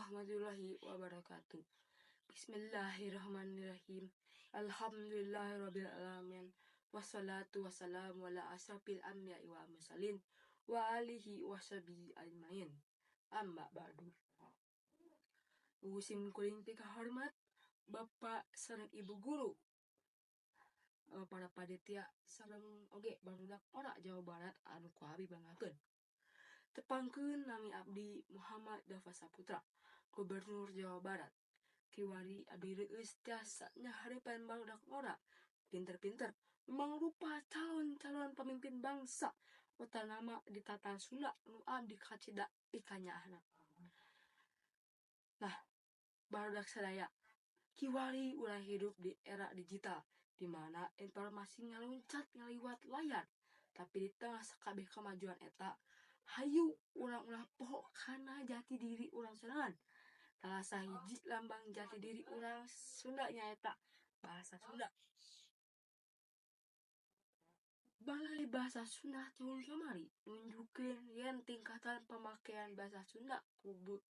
warahmatullahi wabarakatuh. Bismillahirrahmanirrahim. Alhamdulillahirabbil alamin. Wassalatu wassalamu ala asyrafil anbiya'i wal mursalin wa alihi washabihi ajmain. Amma ba'du. Sim kuring pikahormat Bapak sareng Ibu guru, para panitia sareng oge barudak ora Jawa Barat anu ku abi banggakeun. Tepangkeun, nami abdi Muhammad Dafa Saputra, Gubernur Jawa Barat. Kiwari abdi reueus tiasa nyahareupan barudak ngora pinter-pinter mangrupa calon-calon pamimpin bangsa, utamana di Tatar Sunda nu abdi kacida pikanyaahna. Nah, barudak sadaya, kiwari urang hirup di era digital di mana informasi ngaluncat ngaliwat layar. Tapi di tengah sakabeh kamajuan eta, hayu urang ulah poho kana jati diri urang sorangan. Salah sahiji lambang jati diri urang Sunda nyaeta bahasa Sunda. Balai Bahasa Sunda tahun kamari nunjukkeun yen tingkatan pamakaian bahasa Sunda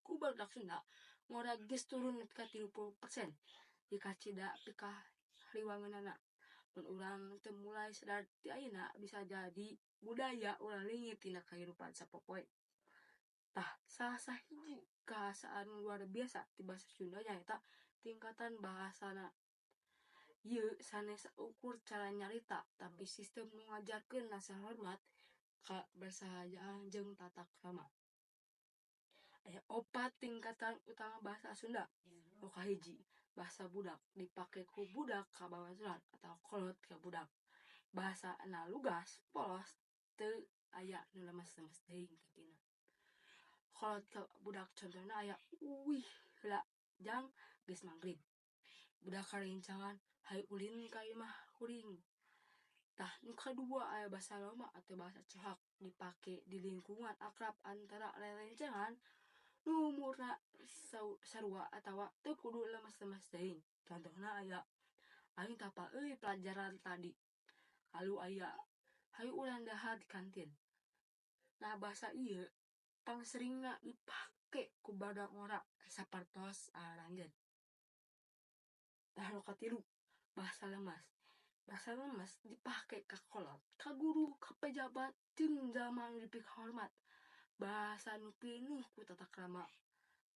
ku barudak Sunda ngora geus turun nepi ka 30%. Kacida pikahariwangeunana. Mun urang teu mulai sadar ti ayeuna, bisa jadi budaya urang leungit tina kahirupan sapopoe. Tah, salah sahiji kehasaan nu luar biasa ti basa Sunda nyaeta tingkatan bahasana. Ieu sanes saukur cara nyarita, tapi sistem nu ngajarkeun rasa hormat, kabersahajaan jeung tata krama. Aya opat tingkatan utama bahasa Sunda. Nu kahiji, bahasa budak, dipake ku budak ka babaturan atawa kolot ka budak. Bahasana lugas, polos, teu aya nu lemes-lemes teuing tapina. Kolot ka budak contohna aya uih heula, jang, geus magrib. Budak ka rerencangan, hayu ulin ka imah kuring. Tah, nu kadua aya basa loma atau bahasa cohak, dipake di lingkungan akrab antara rerencangan nu umurna sarua atawa teu kudu lemes-lemes teuing. Contohna aya aing teu apal euy pelajaran tadi. Lalu aya hayu urang dahar di kantin. Nah, bahasa ieu pangseringna dipake ku barudak ngora sapertos aranjeun. Tah, nu katilu, bahasa lemes. Bahasa lemes dipake ka kolot, ka guru, ka pejabat jeung jalma anu dipikahormat. Bahasa nu pinuh ku tata krama.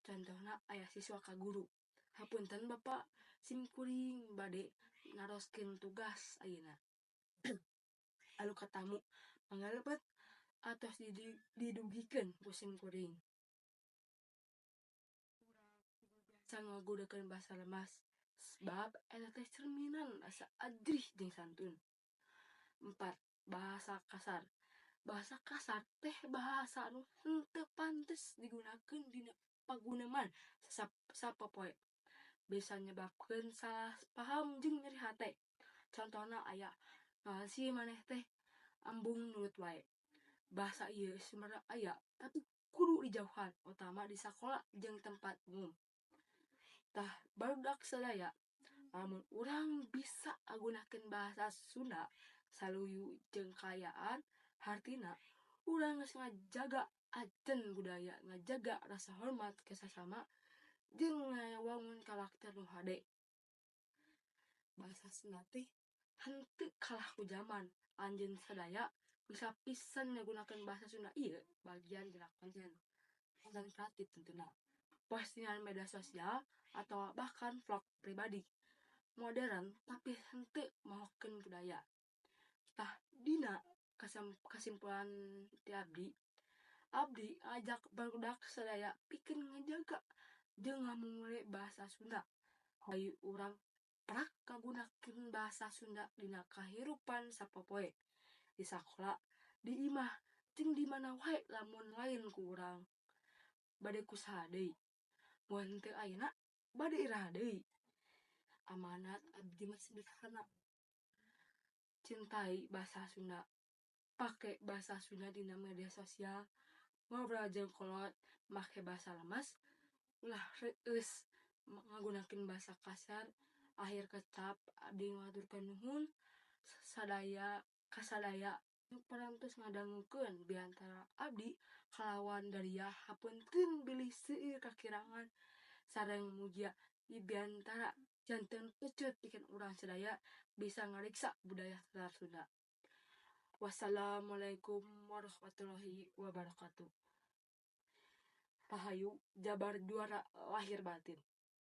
Contohna aya siswa ka guru, "Hapunten Bapak, sim kuring bade naroskeun tugas ayeuna." Lalu ka tamu, "Mangga lebet, atos didugikeun ku sim kuring." Urang kudu biasa ngagunakeun bahasa lemes, sabab eta teh cerminan rasa ajrih jeung santun. Empat, bahasa kasar. Bahasa kasar teh bahasa anu henteu pantes digunakeun dina paguneman sapopoe. Bisa nyebabkeun salah paham jeung nyeri hate. Contohna aya naon sih maneh teh, embung nurut wae. Bahasa ieu sebenarna aya, tapi kudu dijauhan, utama di sakola jeung tempat umum. Tah, barudak sadaya, lamun urang bisa ngagunakeun bahasa Sunda saluyu jeung kaayaan, hartina urang geus ngajaga ajen budaya, ngajaga rasa hormat ka sasama, jeung ngawangun karakter nu hade. Bahasa Sunda teh henteu kalah ku jaman. Anjeun sadaya bisa pisan ngagunakeun bahasa Sunda ieu bagian dina konten. Konten kreatif tentuna. Postingan media sosial atawa bahkan vlog pribadi. Modern tapi henteu mohokeun budaya. Tah, dina kasimpulan ti abdi, abdi ngajak barudak sadaya pikeun ngajaga jeung ngamumule bahasa Sunda. Hayu urang prak ngagunakeun bahasa Sunda dina kahirupan sapopoe. Di sakola, di imah, jeung di mana wae. Lamun lain ku urang, bade ku saha deui? Mun teu ayeuna, bade iraha deui? Amanat abdi mah sederhana. Cintai bahasa Sunda. Pake bahasa Sunda dina media sosial. Ngobrol jeung kolot make bahasa lemes. Ulah reueus ngagunakeun bahasa kasar. Akhir kecap, abdi ngahaturkeun nuhun sadaya kasadaya nu parantos ngadangukeun. Biantara abdi kalawan daria, hapunten bilih seueur kakirangan. Sareng mugia Dibiantara janten pecut pikeun urang sadaya bisa ngariksa budaya Tatar Sunda. Wassalamualaikum warahmatullahi wabarakatuh. Rahayu, Jabar juara lahir batin.